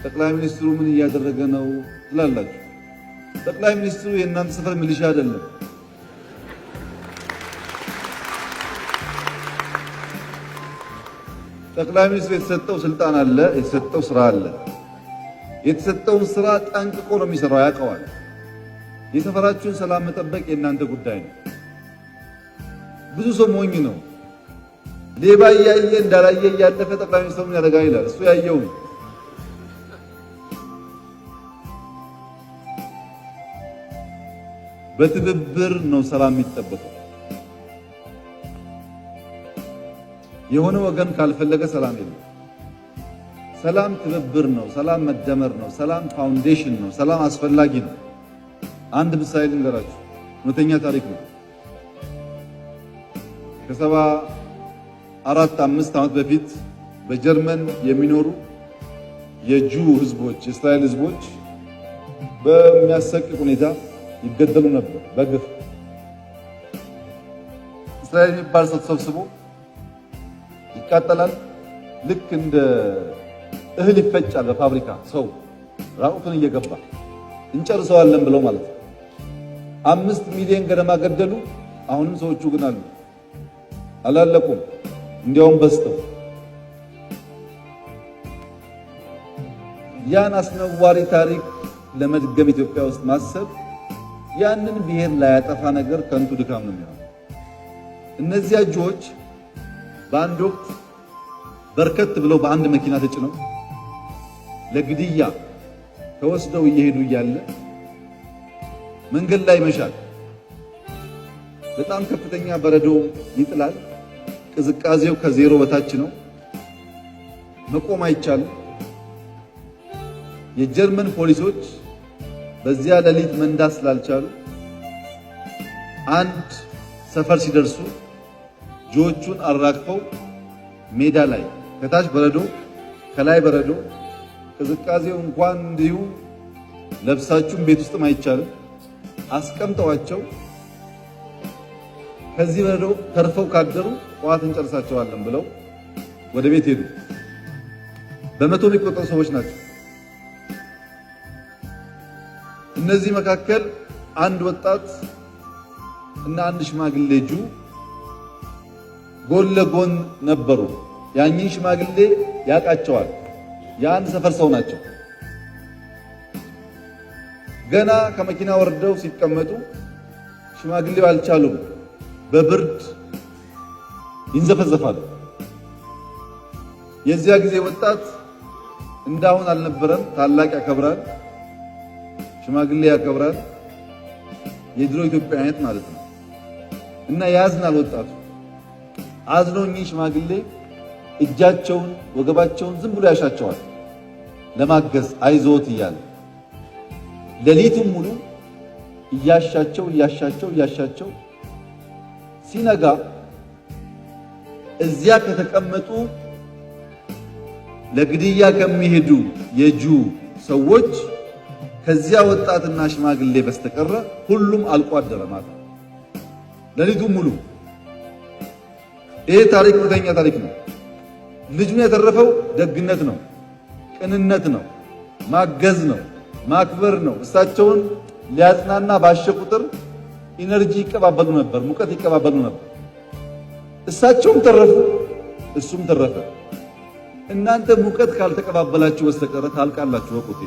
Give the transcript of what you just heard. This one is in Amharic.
ጠቅላይ ሚኒስትሩ ምን እያደረገ ነው ትላላችሁ። ጠቅላይ ሚኒስትሩ የእናንተ ሰፈር ሚሊሻ አይደለም። ጠቅላይ ሚኒስትሩ የተሰጠው ስልጣን አለ፣ የተሰጠው ስራ አለ። የተሰጠውን ስራ ጠንቅቆ ነው የሚሰራው፣ ያውቀዋል። የሰፈራችሁን ሰላም መጠበቅ የእናንተ ጉዳይ ነው። ብዙ ሰው ሞኝ ነው። ሌባ እያየ እንዳላየ እያለፈ ጠቅላይ ሚኒስትሩ ምን ያደርጋል ይላል። እሱ ያየውን በትብብር ነው ሰላም የሚጠበቀው። የሆነ ወገን ካልፈለገ ሰላም የለም። ሰላም ትብብር ነው። ሰላም መደመር ነው። ሰላም foundation ነው። ሰላም አስፈላጊ ነው። አንድ ምሳሌ ልንገራችሁ፣ እውነተኛ ታሪክ ነው። ከ74 5 ዓመት በፊት በጀርመን የሚኖሩ የ Jew ህዝቦች፣ የእስራኤል ህዝቦች በሚያሰቅቅ ሁኔታ ይገደሉ ነበር በግፍ። እስራኤል የሚባል ሰው ተሰብስቦ ይቃጠላል። ልክ እንደ እህል ይፈጫል በፋብሪካ፣ ሰው ራቁቱን እየገባ፣ እንጨርሰዋለን ብለው ማለት ነው። 5 ሚሊዮን ገደማ ገደሉ። አሁንም ሰዎቹ ግን አሉ፣ አላለቁም። እንዲያውም በዝተው። ያን አስነዋሪ ታሪክ ለመድገም ኢትዮጵያ ውስጥ ማሰብ ያንን ብሔር ላያጠፋ ነገር ከንቱ ድካም ነው የሚሆነው። እነዚያ Jew ዎች በአንድ ወቅት በርከት ብለው በአንድ መኪና ተጭነው ለግድያ ተወስደው እየሄዱ እያለ መንገድ ላይ ይመሻል። በጣም ከፍተኛ በረዶ ይጥላል። ቅዝቃዜው ከዜሮ በታች ነው። መቆም አይቻልም። የጀርመን ፖሊሶች በዚያ ሌሊት መንዳት ስላልቻሉ አንድ ሰፈር ሲደርሱ Jew ዎቹን አራግፈው ሜዳ ላይ፣ ከታች በረዶ ከላይ በረዶ፣ ቅዝቃዜው እንኳን እንዲሁ ለብሳችሁም ቤት ውስጥም አይቻልም፣ አስቀምጠዋቸው ከዚህ በረዶ ተርፈው ካደሩ ጠዋት እንጨርሳቸዋለን ብለው ወደ ቤት ሄዱ። በመቶ የሚቆጠሩ ሰዎች ናቸው። እነዚህ መካከል አንድ ወጣት እና አንድ ሽማግሌ Jew ጎን ለጎን ነበሩ። ያኝን ሽማግሌ ያውቃቸዋል። የአንድ ሰፈር ሰው ናቸው። ገና ከመኪና ወርደው ሲቀመጡ ሽማግሌው አልቻሉም። በብርድ ይንዘፈዘፋሉ። የዚያ ጊዜ ወጣት እንዳሁን አልነበረም። ታላቅ ያከብራል፣ ሽማግሌ ያከብራል። የድሮ ኢትዮጵያ አይነት ማለት ነው። እና ያዝናል ወጣቱ። አዝኖ እኚህ ሽማግሌ እጃቸውን ወገባቸውን ዝም ብሎ ያሻቸዋል ለማገዝ፣ አይዞት እያለ ሌሊቱን ሙሉ እያሻቸው እያሻቸው እያሻቸው ሲነጋ እዚያ ከተቀመጡ ለግድያ ከሚሄዱ የ Jew ሰዎች ከዚያ ወጣትና ሽማግሌ በስተቀረ ሁሉም አልቆ አደረ ማታ ሌሊቱን ሙሉ። ይሄ ታሪክ እውነተኛ ታሪክ ነው። ልጁን ያተረፈው ደግነት ነው፣ ቅንነት ነው፣ ማገዝ ነው፣ ማክበር ነው። እሳቸውን ሊያጽናና ባሸ ቁጥር energy ይቀባበሉ ነበር፣ ሙቀት ይቀባበሉ ነበር። እሳቸውም ተረፉ፣ እሱም ተረፈ። እናንተ ሙቀት ካልተቀባበላችሁ በስተቀረ ታልቃላችሁ። ወቁት።